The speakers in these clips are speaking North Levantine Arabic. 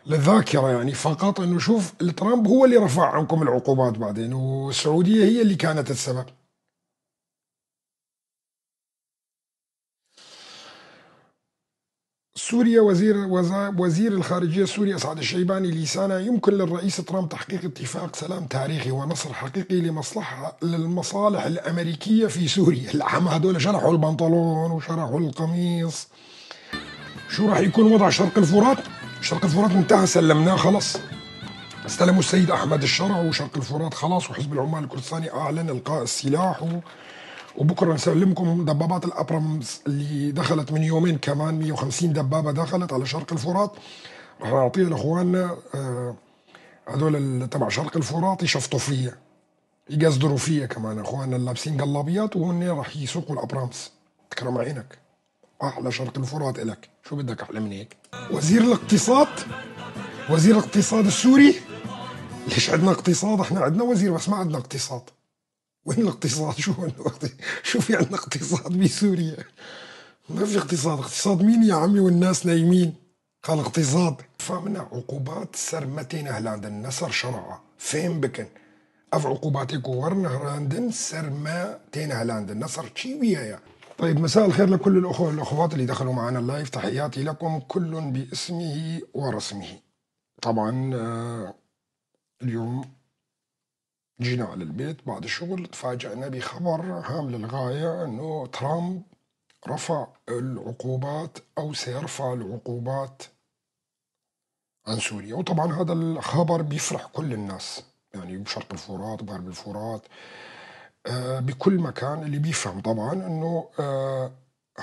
للذاكرة يعني فقط، انه شوف ترامب هو اللي رفع عنكم العقوبات بعدين، والسعودية هي اللي كانت السبب. سوريا وزير الخارجية السوري أسعد الشيباني لسانه: يمكن للرئيس ترامب تحقيق اتفاق سلام تاريخي ونصر حقيقي للمصالح الأمريكية في سوريا. العم هدول شرحوا البنطلون وشرحوا القميص. شو راح يكون وضع شرق الفرات؟ شرق الفرات انتهى، سلمناه خلص، استلموا السيد أحمد الشرع وشرق الفرات خلاص، وحزب العمال الكردستاني أعلن إلقاء السلاح، وبكره نسلمكم دبابات الأبرامز اللي دخلت من يومين، كمان 150 دبابة دخلت على شرق الفرات، راح نعطيها لإخواننا هذول تبع شرق الفرات يشفطوا فيها، يقصدروا فيها كمان اخواننا اللي لابسين قلابيات، وهن راح يسوقوا الأبرامز. تكرم عينك، أحلى شرق الفرات إلك، شو بدك أحلى من هيك؟ وزير الاقتصاد، وزير الاقتصاد السوري، ليش عندنا اقتصاد؟ احنا عندنا وزير بس ما عندنا اقتصاد. وين الاقتصاد؟ شو في عندنا اقتصاد بسوريا؟ ما في اقتصاد. اقتصاد مين يا عمي والناس نايمين؟ قال اقتصاد. فمنا عقوبات سرمتين هلاندن نصر شرعة فين بكن اف عقوباتك ورنا هلاندن سرمتين هلاندن نصر تشيوية يا. طيب مساء الخير لكل الأخوة والأخوات اللي دخلوا معنا اللايف، تحياتي لكم كل باسمه ورسمه. طبعا اليوم جينا على البيت بعد الشغل، تفاجأنا بخبر هام للغاية، أنه ترامب رفع العقوبات أو سيرفع العقوبات عن سوريا. وطبعا هذا الخبر بيفرح كل الناس، يعني بشرق الفرات بغرب الفرات، بكل مكان اللي بيفهم طبعا أنه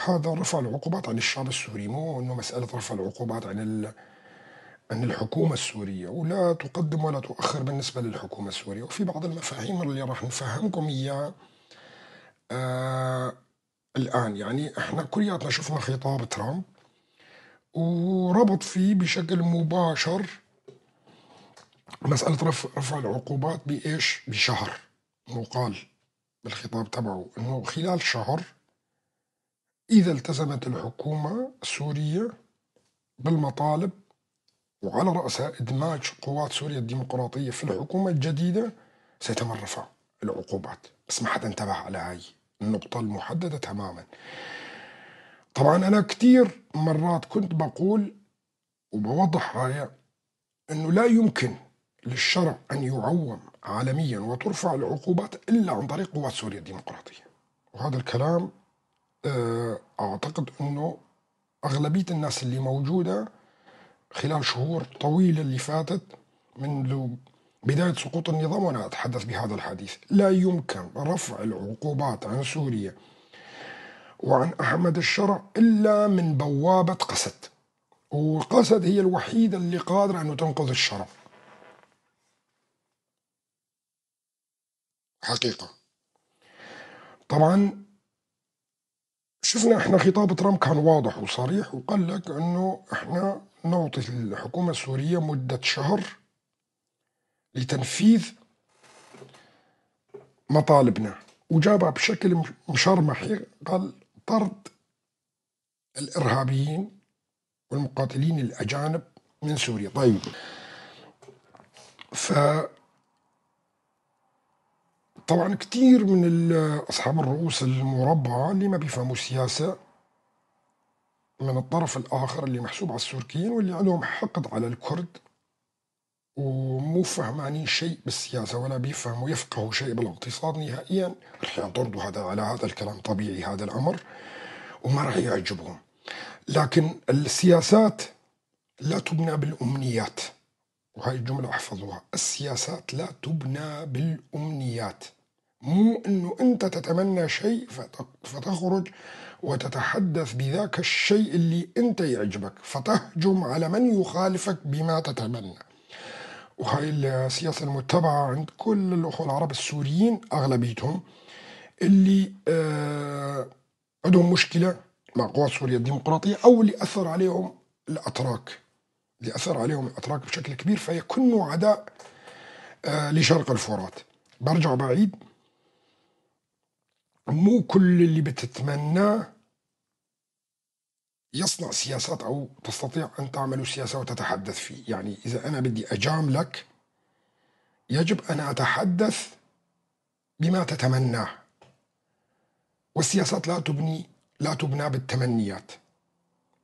هذا رفع العقوبات عن الشعب السوري، مو أنه مسألة رفع العقوبات عن الحكومة السورية، ولا تقدم ولا تؤخر بالنسبة للحكومة السورية. وفي بعض المفاهيم اللي راح نفهمكم إياها الآن. يعني إحنا كلياتنا شفنا خطاب ترامب وربط فيه بشكل مباشر مسألة رفع العقوبات بإيش؟ بشهر. وقال بالخطاب تبعه إنه خلال شهر إذا التزمت الحكومة السورية بالمطالب وعلى رأسها إدماج قوات سوريا الديمقراطية في الحكومة الجديدة سيتم رفع العقوبات. بس ما حدا انتبه على هاي النقطة المحددة تماما. طبعا أنا كتير مرات كنت بقول وبوضح هاي أنه لا يمكن للشرع أن يعوم عالميا وترفع العقوبات إلا عن طريق قوات سوريا الديمقراطية. وهذا الكلام أعتقد أنه أغلبية الناس اللي موجودة خلال شهور طويلة اللي فاتت منذ بداية سقوط النظام وأنا أتحدث بهذا الحديث، لا يمكن رفع العقوبات عن سوريا وعن أحمد الشرع إلا من بوابة قسد، وقسد هي الوحيدة اللي قادرة أنه تنقذ الشرع حقيقة. طبعا شفنا احنا خطاب ترامب كان واضح وصريح، وقال لك انه احنا نعطي الحكومة السورية مدة شهر لتنفيذ مطالبنا، وجابها بشكل مشرمحي، قال طرد الإرهابيين والمقاتلين الأجانب من سوريا. طيب طبعا كثير من أصحاب الرؤوس المربعة اللي ما بيفهموا السياسة من الطرف الآخر اللي محسوب على السوريين واللي عندهم حقد على الكرد ومو فهمانين شيء بالسياسة ولا بيفهموا يفقهوا شيء بالاقتصاد نهائيا، رح يعترضوا هذا على هذا الكلام، طبيعي هذا الأمر وما رح يعجبهم. لكن السياسات لا تبنى بالأمنيات، وهي الجملة احفظوها، السياسات لا تبنى بالأمنيات. مو أنه أنت تتمنى شيء فتخرج وتتحدث بذاك الشيء اللي أنت يعجبك فتهجم على من يخالفك بما تتمنى. وهي السياسة المتبعة عند كل الأخوة العرب السوريين أغلبيتهم اللي عندهم مشكلة مع قوات سوريا الديمقراطية أو اللي أثر عليهم الأتراك، اللي أثر عليهم الأتراك بشكل كبير فيكونوا عداء لشرق الفرات. برجع بعيد، مو كل اللي بتتمناه يصنع سياسات أو تستطيع أن تعمل سياسة وتتحدث فيه. يعني إذا أنا بدي أجاملك يجب أن أتحدث بما تتمناه، والسياسات لا تبنى بالتمنيات،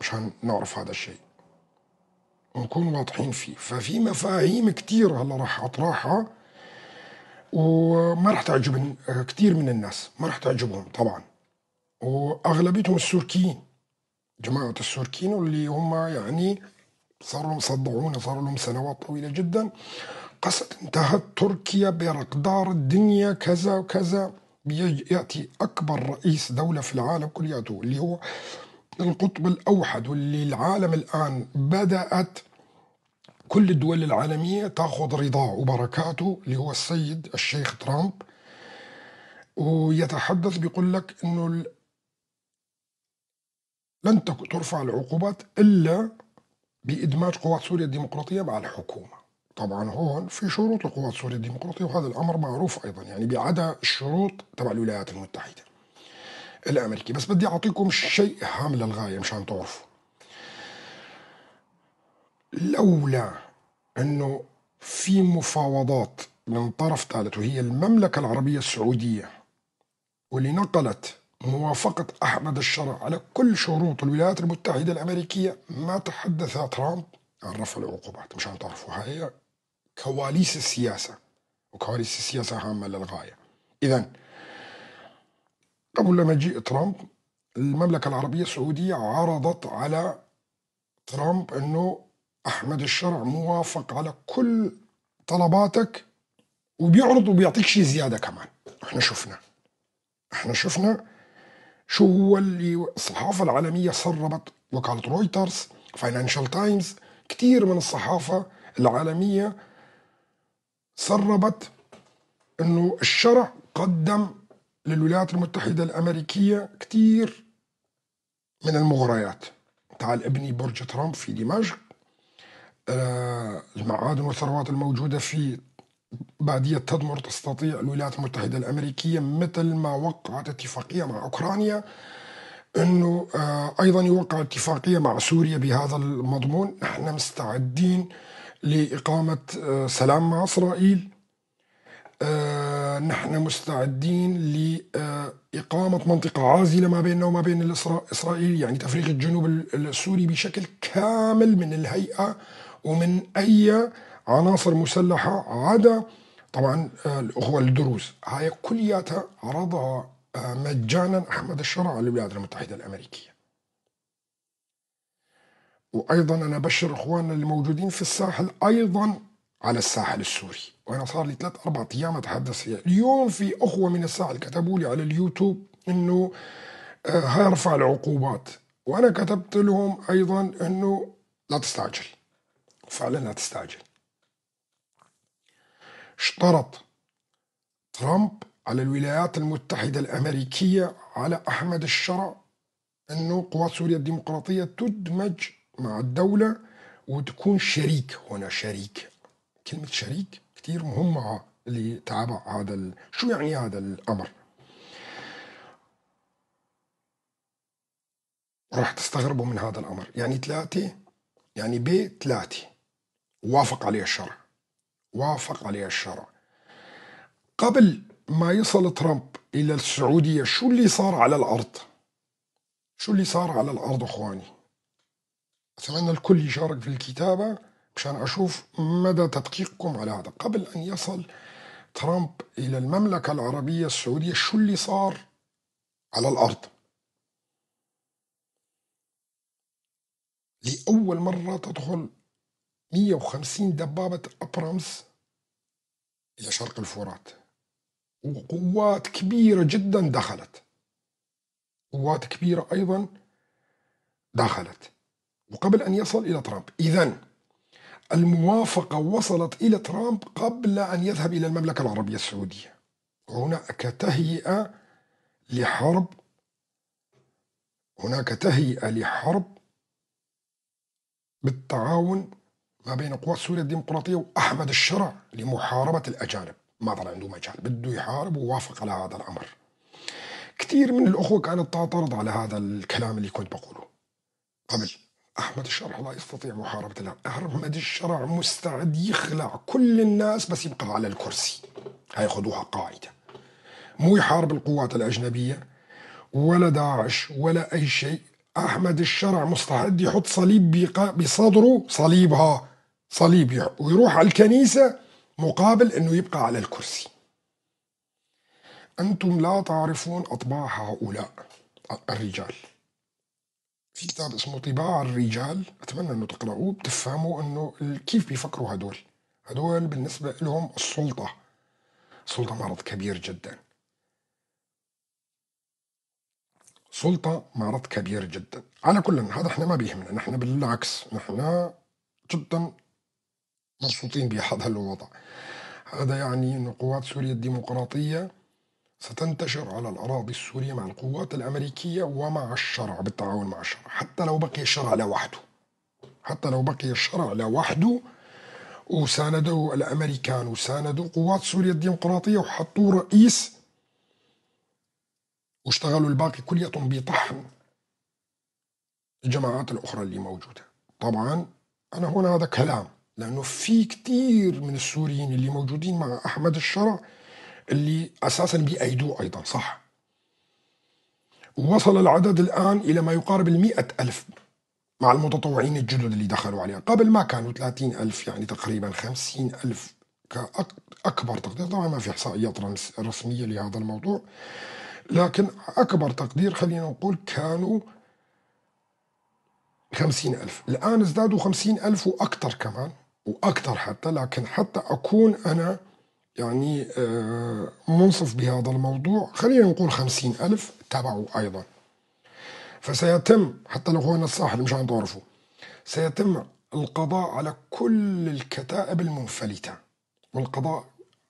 مشان نعرف هذا الشيء ونكون واضحين فيه. ففي مفاهيم كتير هلا راح أطرحها وما راح تعجب كتير من الناس، ما راح تعجبهم طبعا، وأغلبيتهم السوركيين، جماعة السوركيين واللي هم يعني صار لهم صدعونا، صار لهم سنوات طويلة جدا. قصد انتهت تركيا برقدار الدنيا كذا وكذا، يأتي أكبر رئيس دولة في العالم كلياته اللي هو القطب الأوحد، واللي العالم الآن بدأت كل الدول العالمية تأخذ رضاه وبركاته، اللي هو السيد الشيخ ترامب، ويتحدث بيقول لك إنه لن ترفع العقوبات إلا بإدماج قوات سوريا الديمقراطية مع الحكومة. طبعا هون في شروط لقوات سوريا الديمقراطية، وهذا الأمر معروف أيضا، يعني بعدا الشروط تبع الولايات المتحدة الأمريكية. بس بدي أعطيكم شيء هام للغاية مشان تعرفوا، لولا أنه في مفاوضات من طرف ثالث وهي المملكة العربية السعودية، واللي نقلت موافقة أحمد الشرع على كل شروط الولايات المتحدة الأمريكية، ما تحدث ترامب عن رفع العقوبات. مشان تعرفوا هاي كواليس السياسة، وكواليس السياسة هامة للغاية. إذن قبل مجيء ترامب المملكة العربية السعودية عرضت على ترامب أنه أحمد الشرع موافق على كل طلباتك، وبيعرض وبيعطيك شيء زيادة كمان. احنا شفنا شو هو اللي الصحافة العالمية سربت، وكالة رويترز، فاينانشال تايمز، كثير من الصحافة العالمية سربت انه الشرع قدم للولايات المتحدة الأمريكية كثير من المغريات. تعال ابني برج ترامب في دمشق، المعادن والثروات الموجودة في بادية تدمر تستطيع الولايات المتحدة الأمريكية مثل ما وقعت اتفاقية مع أوكرانيا أنه أيضا يوقع اتفاقية مع سوريا بهذا المضمون. نحن مستعدين لإقامة سلام مع إسرائيل، نحن مستعدين لإقامة منطقة عازلة ما بيننا وما بين إسرائيل، يعني تفريغ الجنوب السوري بشكل كامل من الهيئة ومن أي عناصر مسلحة عدا طبعا الأخوة الدروز. هاي كلياتها عرضها مجانا أحمد الشرع على الولايات المتحدة الأمريكية. وأيضا أنا بشر إخواننا اللي موجودين في الساحل أيضا على الساحل السوري، وأنا صار لي 3-4 أيام أتحدث فيها. اليوم في أخوة من الساحل كتبوا لي على اليوتيوب إنه هيرفع العقوبات، وأنا كتبت لهم أيضا إنه لا تستعجل، فعلا لا تستعجل. اشترط ترامب على الولايات المتحدة الأمريكية على أحمد الشرع أنه قوات سوريا الديمقراطية تدمج مع الدولة وتكون شريك. هنا شريك، كلمة شريك كتير مهمة اللي تابع هذا شو يعني هذا الأمر. راح تستغربوا من هذا الأمر. يعني 3، يعني ب3 وافق عليه الشرع، وافق عليه الشرع. قبل ما يصل ترامب إلى السعودية شو اللي صار على الأرض؟ شو اللي صار على الأرض أخواني؟ أتمنى الكل يشارك في الكتابة مشان أشوف مدى تدقيقكم على هذا. قبل أن يصل ترامب إلى المملكة العربية السعودية شو اللي صار على الأرض؟ لأول مرة تدخل 150 دبابة أبرامز إلى شرق الفرات، وقوات كبيرة جدا دخلت، قوات كبيرة أيضا دخلت، وقبل أن يصل إلى ترامب. إذن الموافقة وصلت إلى ترامب قبل أن يذهب إلى المملكة العربية السعودية. هناك تهيئة لحرب، هناك تهيئة لحرب بالتعاون ما بين قوات سوريا الديمقراطية وأحمد الشرع لمحاربة الأجانب. ما ضل عنده مجال، بده يحارب، ووافق على هذا الأمر. كثير من الأخوة كانت تعترض على هذا الكلام اللي كنت بقوله. قبل. أحمد الشرع لا يستطيع محاربة الإرهاب. أحمد الشرع مستعد يخلع كل الناس بس يبقى على الكرسي. هاي خذوها قاعدة، مو يحارب القوات الأجنبية ولا داعش ولا أي شيء. أحمد الشرع مستعد يحط صليب بصدره، صليبها صليب، ويروح على الكنيسة مقابل أنه يبقى على الكرسي. أنتم لا تعرفون أطباع هؤلاء الرجال. في كتاب اسمه طباع الرجال، أتمنى أنه تقرأوه بتفهموا أنه كيف بيفكروا هدول. هدول بالنسبة لهم السلطة، السلطة مرض كبير جدا، سلطة مرض كبير جدا. على كل هذا احنا ما بيهمنا، نحن بالعكس نحن جدا مبسوطين بهذا الوضع. هذا يعني أن قوات سوريا الديمقراطية ستنتشر على الأراضي السورية مع القوات الأمريكية ومع الشرع، بالتعاون مع الشرع، حتى لو بقي الشرع لوحده، حتى لو بقي الشرع لوحده وساندوا الأمريكان وساندوا قوات سوريا الديمقراطية وحطوه رئيس واشتغلوا الباقي كليتهم بطحن الجماعات الأخرى اللي موجودة. طبعا أنا هنا هذا كلام، لأنه في كثير من السوريين اللي موجودين مع أحمد الشرع اللي أساسا بيأيدوه أيضا، صح. ووصل العدد الآن إلى ما يقارب 100,000 مع المتطوعين الجدد اللي دخلوا عليها. قبل ما كانوا 30,000، يعني تقريبا 50,000 كأكبر تقدير. طبعا ما في إحصائيات رسمية لهذا الموضوع، لكن أكبر تقدير خلينا نقول كانوا 50,000. الآن ازدادوا 50,000 وأكثر كمان، وأكثر حتى. لكن حتى أكون أنا يعني منصف بهذا الموضوع، خلينا نقول 50,000 تبعوا أيضا. فسيتم حتى لو هو الساحل مشان تعرفوا، سيتم القضاء على كل الكتائب المنفلتة والقضاء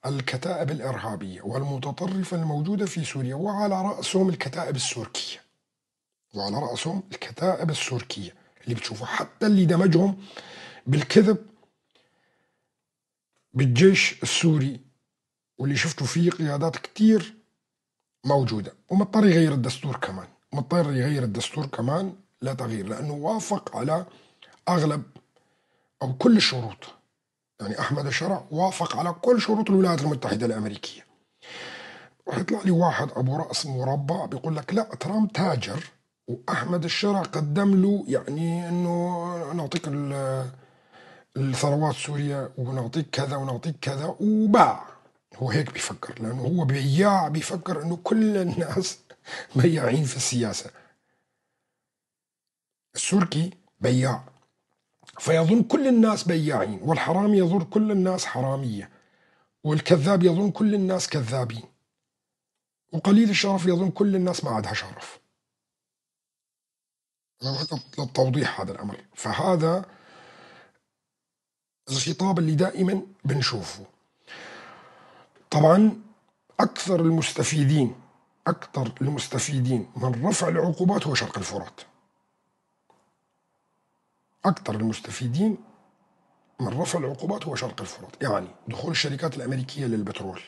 على الكتائب الإرهابية والمتطرفة الموجودة في سوريا، وعلى رأسهم الكتائب السوركية، وعلى رأسهم الكتائب السوركية اللي بتشوفوا حتى اللي دمجهم بالكذب بالجيش السوري، واللي شفتوا فيه قيادات كتير موجودة. ومضطر يغير الدستور كمان، مضطر يغير الدستور كمان، لا تغيير، لأنه وافق على أغلب أو كل الشروط. يعني أحمد الشرع وافق على كل شروط الولايات المتحدة الأمريكية. راح يطلع لي واحد أبو رأس مربع بيقول لك لا، ترامب تاجر وأحمد الشرع قدم له يعني أنه نعطيك الثروات سوريا ونعطيك كذا ونعطيك كذا، وباع. هو هيك بيفكر، لأنه هو بياع، بيفكر أنه كل الناس بياعين في السياسة. السوركي بياع، فيظن كل الناس بياعين، والحرامي يظن كل الناس حرامية، والكذاب يظن كل الناس كذابين، وقليل الشرف يظن كل الناس ما عندها شرف. للتوضيح هذا الأمر. فهذا الخطاب اللي دائما بنشوفه. طبعا أكثر المستفيدين من رفع العقوبات هو شرق الفرات. أكثر المستفيدين من رفع العقوبات هو شرق الفرات، يعني دخول الشركات الأمريكية للبترول،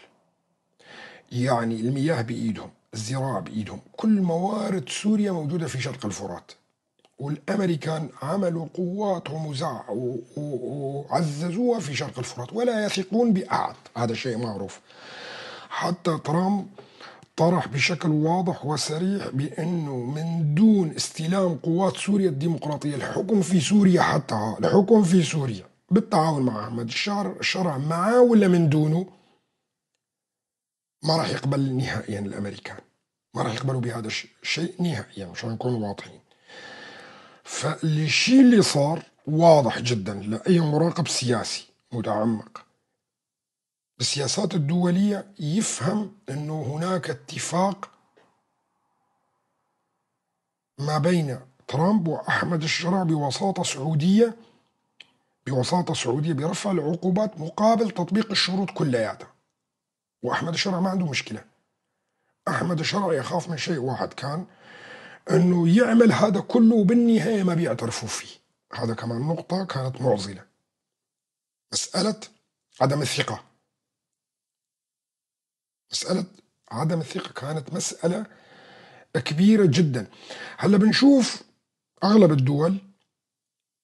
يعني المياه بإيدهم، الزراعة بإيدهم، كل موارد سوريا موجودة في شرق الفرات. والأمريكان عملوا قواتهم وعززوها في شرق الفرات ولا يثقون بأحد، هذا شيء معروف. حتى ترامب طرح بشكل واضح وصريح بأنه من دون استلام قوات سوريا الديمقراطية الحكم في سوريا، حتى الحكم في سوريا بالتعاون مع أحمد الشرع معاه ولا من دونه، ما راح يقبل نهائيا الأمريكان، ما راح يقبلوا بهذا الشيء نهائيا، عشان نكون واضحين. فالشيء اللي صار واضح جدا لأي مراقب سياسي متعمق بالسياسات الدولية يفهم أنه هناك اتفاق ما بين ترامب وأحمد الشرع بوساطة سعودية، بوساطة سعودية برفع العقوبات مقابل تطبيق الشروط كلياتها. وأحمد الشرع ما عنده مشكلة. أحمد الشرع يخاف من شيء واحد، كان أنه يعمل هذا كله وبالنهاية ما بيعترفوا فيه. هذا كمان نقطة كانت معضلة، مسألة عدم الثقة. مسألة عدم الثقة كانت مسألة كبيرة جدا. هلا بنشوف أغلب الدول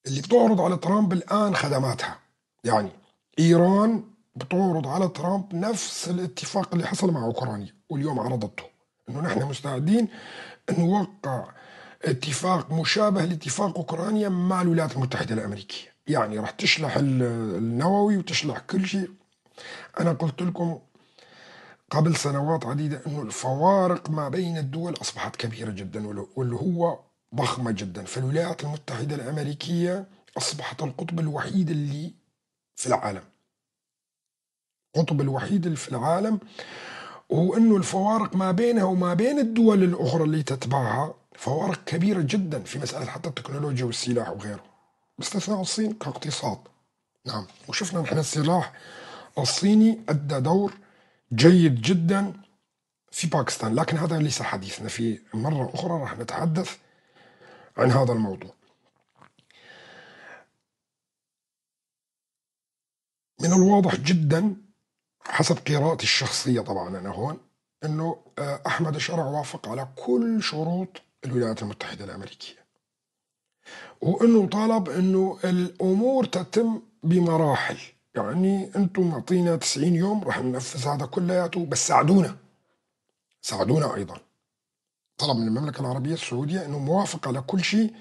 اللي بتعرض على ترامب الآن خدماتها. يعني إيران بتعرض على ترامب نفس الاتفاق اللي حصل مع أوكرانيا، واليوم عرضته إنه نحن مستعدين نوقع اتفاق مشابه لاتفاق أوكرانيا مع الولايات المتحدة الأمريكية. يعني راح تشلح النووي وتشلح كل شيء. أنا قلت لكم قبل سنوات عديدة أنه الفوارق ما بين الدول أصبحت كبيرة جدا واللي هو ضخمة جدا. فالولايات المتحدة الأمريكية أصبحت القطب الوحيد اللي في العالم، القطب الوحيد اللي في العالم، وهو أنه الفوارق ما بينها وما بين الدول الأخرى اللي تتبعها فوارق كبيرة جدا في مسألة حتى التكنولوجيا والسلاح وغيره، باستثناء الصين كاقتصاد. نعم، وشفنا نحن السلاح الصيني أدى دور جيد جدا في باكستان، لكن هذا ليس حديثنا، في مرة أخرى راح نتحدث عن هذا الموضوع. من الواضح جدا حسب قراءتي الشخصية طبعا أنا هون أنه أحمد الشرع وافق على كل شروط الولايات المتحدة الأمريكية، وأنه طالب أنه الأمور تتم بمراحل، يعني أنتم معطينا 90 يوم راح ننفذ هذا كلياته، بس ساعدونا، ساعدونا أيضا. طلب من المملكة العربية السعودية أنه موافق على كل شيء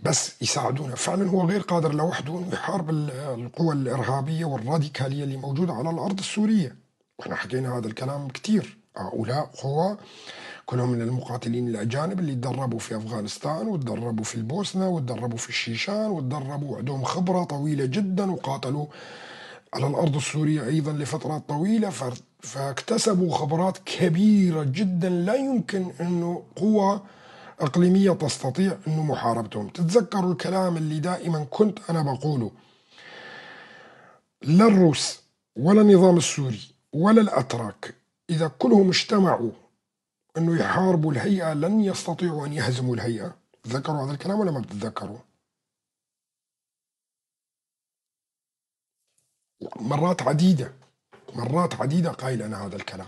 بس يساعدونا. فعلا هو غير قادر لوحده أنه يحارب القوى الإرهابية والراديكالية اللي موجودة على الأرض السورية، وإحنا حكينا هذا الكلام كتير. هؤلاء قوى كلهم من المقاتلين الأجانب اللي تدربوا في أفغانستان وتدربوا في البوسنة وتدربوا في الشيشان وتدربوا، عندهم خبرة طويلة جدا، وقاتلوا على الأرض السورية أيضا لفترات طويلة، فاكتسبوا خبرات كبيرة جدا لا يمكن أنه قوى إقليمية تستطيع أنه محاربتهم. تتذكروا الكلام اللي دائما كنت أنا بقوله، لا الروس ولا النظام السوري ولا الأتراك إذا كلهم اجتمعوا أنه يحاربوا الهيئة لن يستطيعوا أن يهزموا الهيئة. تذكروا هذا الكلام ولا ما بتتذكروا؟ مرات عديدة، مرات عديدة قايل أنا هذا الكلام،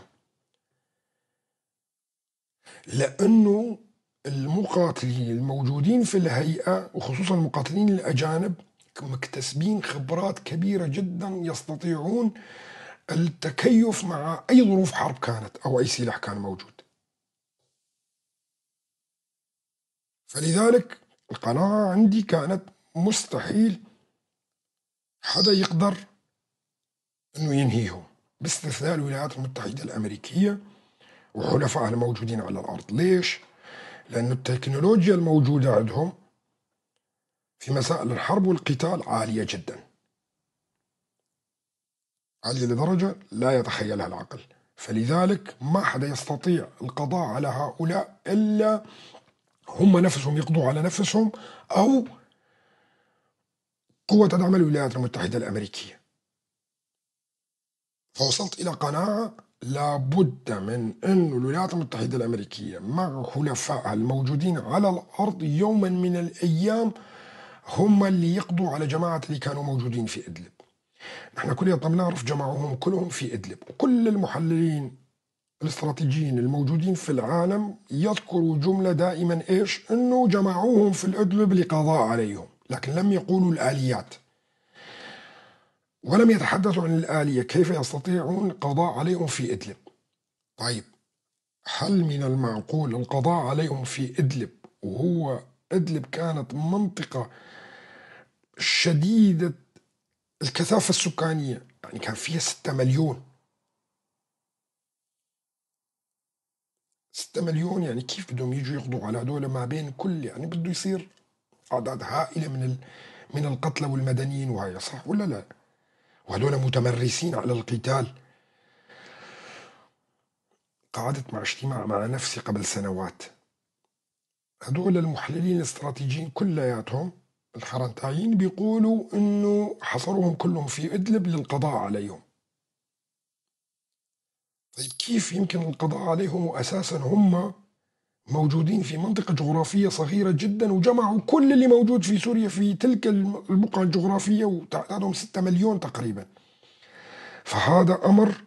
لأنه المقاتلين الموجودين في الهيئة وخصوصا المقاتلين الأجانب مكتسبين خبرات كبيرة جدا، يستطيعون التكيف مع أي ظروف حرب كانت أو أي سلاح كان موجود. فلذلك القناعة عندي كانت مستحيل حدا يقدر أنه ينهيهم باستثناء الولايات المتحدة الأمريكية وحلفائها الموجودين على الأرض. ليش؟ لأن التكنولوجيا الموجودة عندهم في مسائل الحرب والقتال عالية جدا، عالية لدرجة لا يتخيلها العقل. فلذلك ما حدا يستطيع القضاء على هؤلاء إلا هم نفسهم يقضوا على نفسهم أو قوة تدعم الولايات المتحدة الأمريكية. فوصلت إلى قناعة لابد من أن الولايات المتحدة الأمريكية مع حلفائها الموجودين على الأرض يوما من الأيام هم اللي يقضوا على جماعة اللي كانوا موجودين في إدلب. نحن كلنا بنعرف جمعوهم كلهم في إدلب، وكل المحللين الاستراتيجيين الموجودين في العالم يذكروا جملة دائما إيش؟ أنه جمعوهم في الإدلب لقضاء عليهم، لكن لم يقولوا الآليات ولم يتحدثوا عن الآلية كيف يستطيعون القضاء عليهم في إدلب. طيب هل من المعقول القضاء عليهم في إدلب وهو إدلب كانت منطقة شديدة الكثافة السكانية، يعني كان فيها 6 مليون، 6 مليون، يعني كيف بدهم يجوا يقضوا على هذول ما بين كل، يعني بده يصير أعداد هائلة من القتلى والمدنيين وهي، صح ولا لا؟ وهذول متمرسين على القتال. قعدت مع اجتماع مع نفسي قبل سنوات، هذول المحللين الاستراتيجيين كلياتهم الخرنتايين بيقولوا انه حصروهم كلهم في ادلب للقضاء عليهم. طيب كيف يمكن القضاء عليهم واساسا هم موجودين في منطقة جغرافية صغيرة جدا وجمعوا كل اللي موجود في سوريا في تلك البقعة الجغرافية وتعدادهم 6 مليون تقريبا؟ فهذا أمر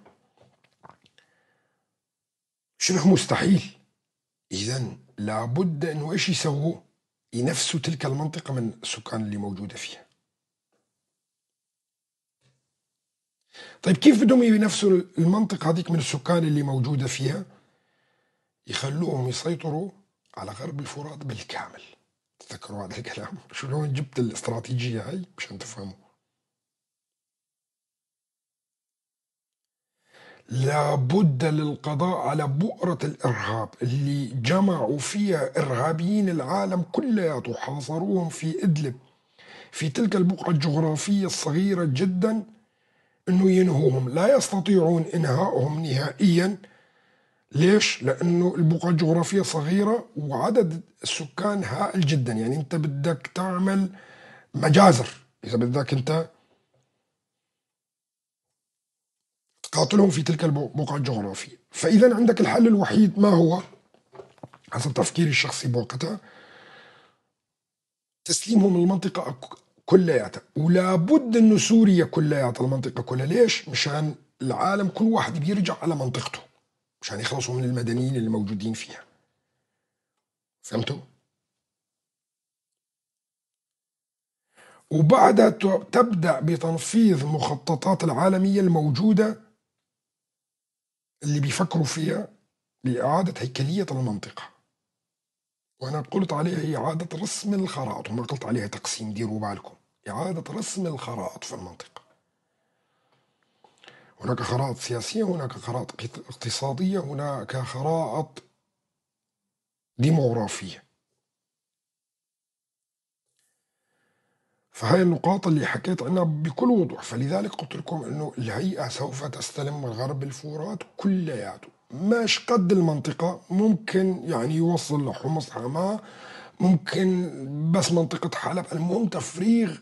شبه مستحيل. إذن لابد أنه إيش يسووا؟ ينفسوا تلك المنطقة من السكان اللي موجودة فيها. طيب كيف بدهم ينفسوا المنطقة هذيك من السكان اللي موجودة فيها؟ يخلوهم يسيطروا على غرب الفرات بالكامل. تذكروا هذا الكلام؟ شلون جبت الاستراتيجية هاي مشان تفهموا. لابد للقضاء على بؤرة الإرهاب اللي جمعوا فيها إرهابيين العالم كلياته، حاصروهم في إدلب في تلك البقعة الجغرافية الصغيرة جدا، أنه ينهوهم. لا يستطيعون إنهائهم نهائيا. ليش؟ لأنه البقعة الجغرافية صغيرة وعدد السكان هائل جدا. يعني أنت بدك تعمل مجازر إذا بدك أنت تقاتلهم في تلك البقعة الجغرافية. فإذا عندك الحل الوحيد ما هو؟ حسب تفكيري الشخصي بوقتها، تسليمهم المنطقة كلياتها، ولا بد أنه سوريا كلياتها المنطقة كلها. ليش؟ مشان العالم كل واحد بيرجع على منطقته، مشان يخلصوا من المدنيين اللي موجودين فيها. فهمتوا؟ وبعدها تبدأ بتنفيذ مخططات العالمية الموجودة اللي بيفكروا فيها لإعادة هيكلية المنطقة. وأنا قلت عليها هي إعادة رسم الخرائط، وما قلت عليها تقسيم، ديروا بالكم، إعادة رسم الخرائط في المنطقة. هناك خرائط سياسية، هناك خرائط اقتصادية، هناك خرائط ديموغرافية. فهاي النقاط اللي حكيت عنها بكل وضوح. فلذلك قلت لكم انه الهيئة سوف تستلم غرب الفرات كلياته، ماش قد المنطقة، ممكن يعني يوصل لحمص حماة، ممكن بس منطقة حلب. المهم تفريغ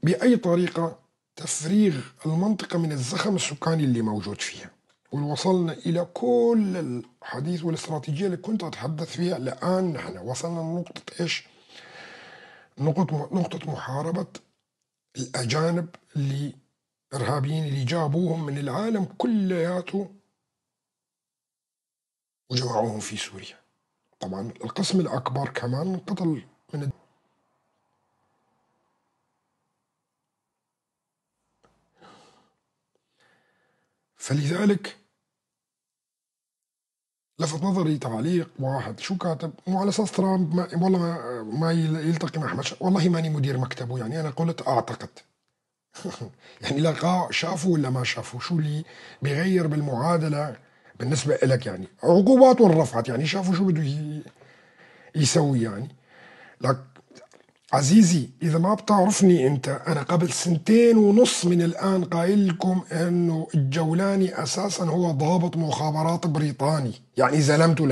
بأي طريقة، تفريغ المنطقة من الزخم السكاني اللي موجود فيها. ووصلنا إلى كل الحديث والاستراتيجية اللي كنت أتحدث فيها. الآن نحن وصلنا لنقطة إيش؟ نقطة محاربة الأجانب اللي إرهابيين اللي جابوهم من العالم كلياته وجمعوهم في سوريا. طبعا القسم الأكبر كمان قتل من فلذلك لفت نظري تعليق واحد شو كاتب، مو على اساس ترامب ما والله ما يلتقي مع احمد، والله ماني مدير مكتبه، يعني انا قلت اعتقد يعني لقاء شافوا ولا ما شافوا، شو اللي بيغير بالمعادله بالنسبه لك؟ يعني عقوبات رفعت، يعني شافوا شو بده يسوي يعني. لك عزيزي إذا ما بتعرفني أنت، أنا قبل 2.5 سنين من الآن قايل لكم أنه الجولاني أساسا هو ضابط مخابرات بريطاني، يعني زلمته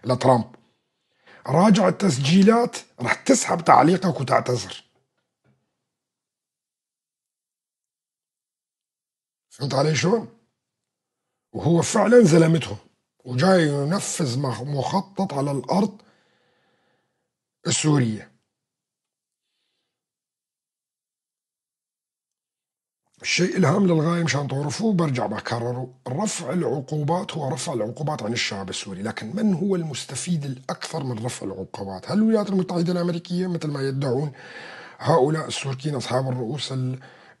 لترامب. راجع التسجيلات، رح تسحب تعليقك وتعتذر. فهمت علي شلون؟ وهو فعلا زلمتهم وجاي ينفذ مخطط على الأرض السورية. الشيء الهام للغاية مشان تعرفوه برجع بكرره، رفع العقوبات هو رفع العقوبات عن الشعب السوري، لكن من هو المستفيد الأكثر من رفع العقوبات؟ هل الولايات المتحدة الأمريكية مثل ما يدعون هؤلاء السوريين أصحاب الرؤوس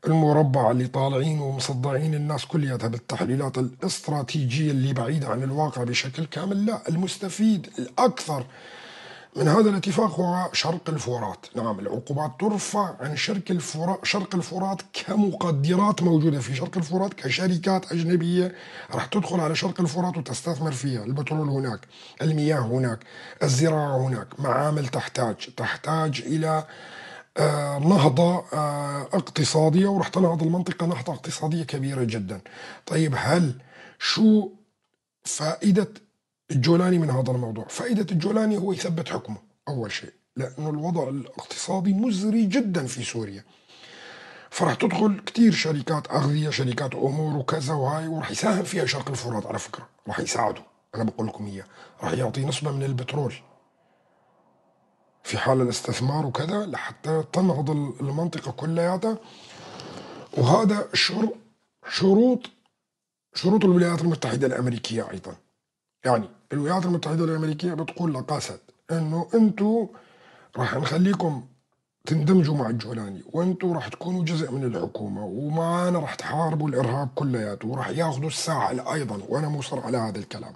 المربعة اللي طالعين ومصدعين الناس كلياتها بالتحليلات الاستراتيجية اللي بعيدة عن الواقع بشكل كامل؟ لا، المستفيد الأكثر من هذا الاتفاق هو شرق الفرات. نعم، العقوبات ترفع عن شرق الفرات كمقدرات موجودة في شرق الفرات، كشركات أجنبية راح تدخل على شرق الفرات وتستثمر فيها. البترول هناك، المياه هناك، الزراعة هناك، معامل تحتاج إلى نهضة اقتصادية، وراح تنهض المنطقة نهضة اقتصادية كبيرة جدا. طيب هل شو فائدة الجولاني من هذا الموضوع؟ فائدة الجولاني هو يثبت حكمه أول شيء، لأنه الوضع الاقتصادي مزري جدا في سوريا، فراح تدخل كتير شركات أغذية، شركات أمور وكذا وهاي، وراح يساهم فيها شرق الفرات على فكرة، راح يساعده، أنا بقول لكم إياه، راح يعطي نسبة من البترول في حال الاستثمار وكذا لحتى تنهض المنطقة كلياتها. وهذا شروط الولايات المتحدة الأمريكية أيضا. يعني الولايات المتحدة الأمريكية بتقول لقاسد إنه أنتوا راح نخليكم تندمجوا مع الجولاني، وانتم راح تكونوا جزء من الحكومة، ومعانا راح تحاربوا الإرهاب كلياته، وراح ياخذوا الساحل أيضا، وأنا مصر على هذا الكلام.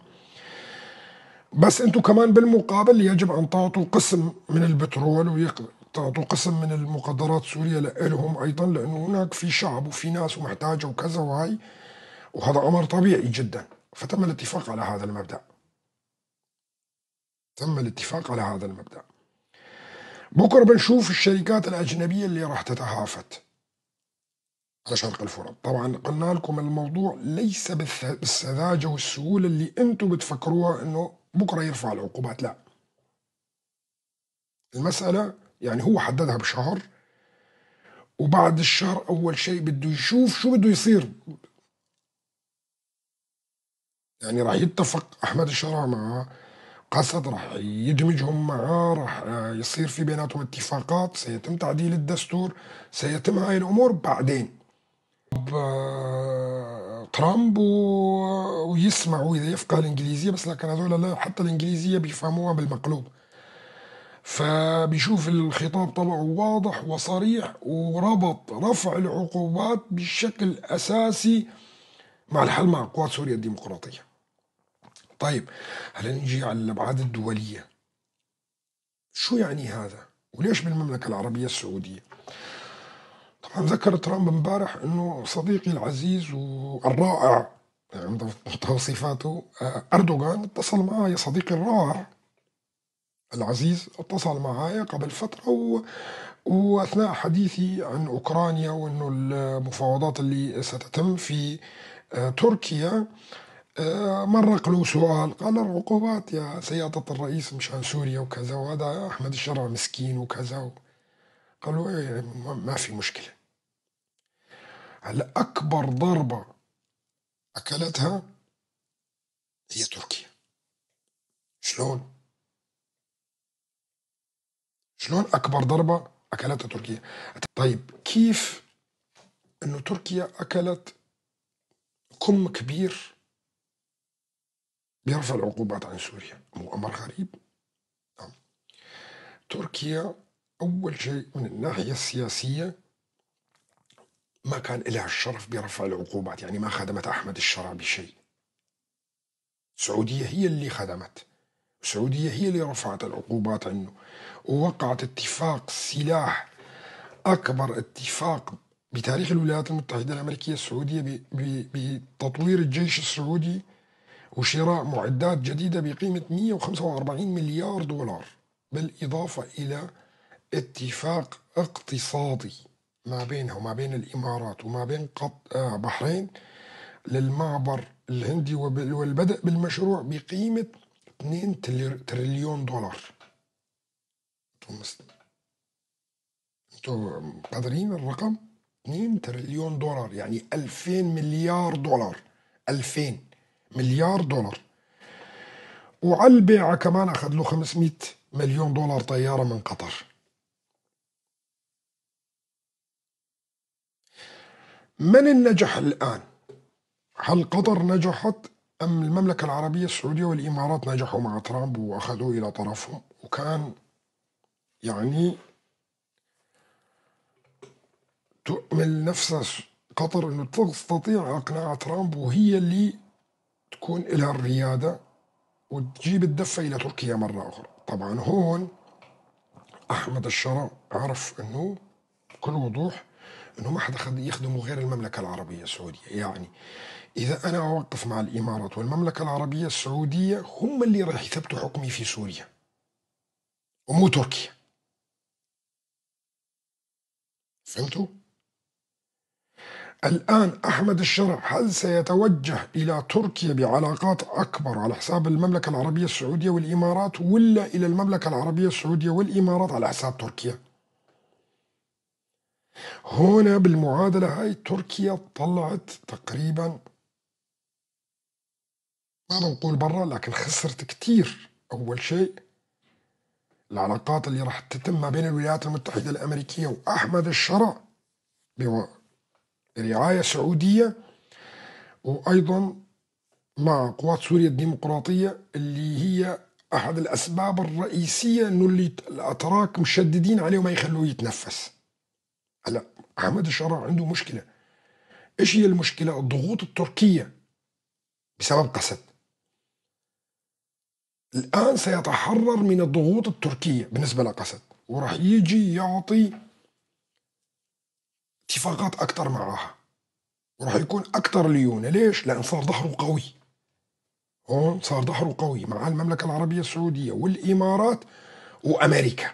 بس انتم كمان بالمقابل يجب أن تعطوا قسم من البترول وتعطوا قسم من المقدرات سوريا لهم أيضا، لأنه هناك في شعب وفي ناس ومحتاجة وكذا وهاي، وهذا أمر طبيعي جدا. فتم الاتفاق على هذا المبدأ. تم الاتفاق على هذا المبدأ. بكرة بنشوف الشركات الأجنبية اللي راح تتهافت على شرق الفرات. طبعا قلنا لكم الموضوع ليس بالسذاجة والسهولة اللي انتم بتفكروها انه بكرة يرفع العقوبات، لا. المسألة يعني هو حددها بشهر، وبعد الشهر أول شيء بده يشوف شو بده يصير. يعني راح يتفق أحمد الشرع مع قسد، راح يدمجهم معاه، راح يصير في بيناتهم اتفاقات، سيتم تعديل الدستور، سيتم هاي الأمور بعدين. ترامب ويسمعوا إذا يفقه الإنجليزية، بس لكن هذول لا، حتى الإنجليزية بيفهموها بالمقلوب. فبيشوف الخطاب طبعه واضح وصريح، وربط رفع العقوبات بشكل أساسي مع الحل مع قوات سوريا الديمقراطية. طيب هلا نجي على الأبعاد الدولية. شو يعني هذا؟ وليش بالمملكة العربية السعودية؟ طبعا ذكر ترامب امبارح انه صديقي العزيز والرائع، يعني توصيفاته، أردوغان اتصل معي، صديقي الرائع العزيز اتصل معي قبل فترة وأثناء حديثي عن أوكرانيا وأنه المفاوضات اللي ستتم في تركيا، مرق له سؤال، قال العقوبات يا سيادة الرئيس مشان سوريا وكذا، وهذا أحمد الشرع مسكين وكذا. قالوا إيه ما في مشكلة. هلا أكبر ضربة أكلتها هي تركيا. شلون؟ شلون أكبر ضربة أكلتها تركيا؟ طيب كيف أنه تركيا أكلت كم كبير بيرفع العقوبات عن سوريا؟ مو أمر غريب؟ نعم. تركيا أول شيء من الناحية السياسية ما كان لها الشرف برفع العقوبات، يعني ما خدمت أحمد الشرع بشيء. السعودية هي اللي خدمت، السعودية هي اللي رفعت العقوبات عنه، ووقعت اتفاق سلاح، أكبر اتفاق بتاريخ الولايات المتحدة الأمريكية السعودية بتطوير الجيش السعودي وشراء معدات جديدة بقيمة 145 مليار دولار، بالإضافة إلى اتفاق اقتصادي ما بينها وما بين الإمارات وما بين بحرين للمعبر الهندي والبدء بالمشروع بقيمة 2 تريليون دولار. انتوا قادرين الرقم؟ 2 تريليون دولار، يعني 2000 مليار دولار، 2000 مليار دولار. وعلى البيعة كمان أخذ له 500 مليون دولار طيارة من قطر. من النجح الآن؟ هل قطر نجحت أم المملكة العربية السعودية والإمارات نجحوا مع ترامب وأخذوه إلى طرفهم؟ وكان يعني تؤمل نفسها قطر أنه تستطيع إقناع ترامب وهي اللي تكون لها الريادة وتجيب الدفة إلى تركيا مرة أخرى. طبعا هون أحمد الشرع عرف أنه بكل وضوح أنه ما حدا يخدمه غير المملكة العربية السعودية. يعني إذا أنا أوقف مع الإمارات والمملكة العربية السعودية هم اللي راح يثبتوا حكمي في سوريا ومو تركيا. فهمتوا؟ الآن أحمد الشرع هل سيتوجه إلى تركيا بعلاقات أكبر على حساب المملكة العربية السعودية والإمارات، ولا إلى المملكة العربية السعودية والإمارات على حساب تركيا؟ هنا بالمعادلة هاي تركيا طلعت تقريبا، ما بنقول برا، لكن خسرت كتير. أول شيء العلاقات اللي راح تتم ما بين الولايات المتحدة الأمريكية وأحمد الشرع برعاية سعودية، وأيضا مع قوات سوريا الديمقراطية اللي هي أحد الأسباب الرئيسية إنه اللي الأتراك مشددين عليه وما يخلوه يتنفس. هلا أحمد الشرع عنده مشكلة. إيش هي المشكلة؟ الضغوط التركية بسبب قسد. الآن سيتحرر من الضغوط التركية بالنسبة لقسد، وراح يجي يعطي اتفاقات أكثر معاها، وراح يكون أكثر ليونة. ليش؟ لأن صار ظهره قوي. هون صار ظهره قوي مع المملكة العربية السعودية والإمارات وأمريكا.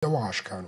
دواعش كانوا.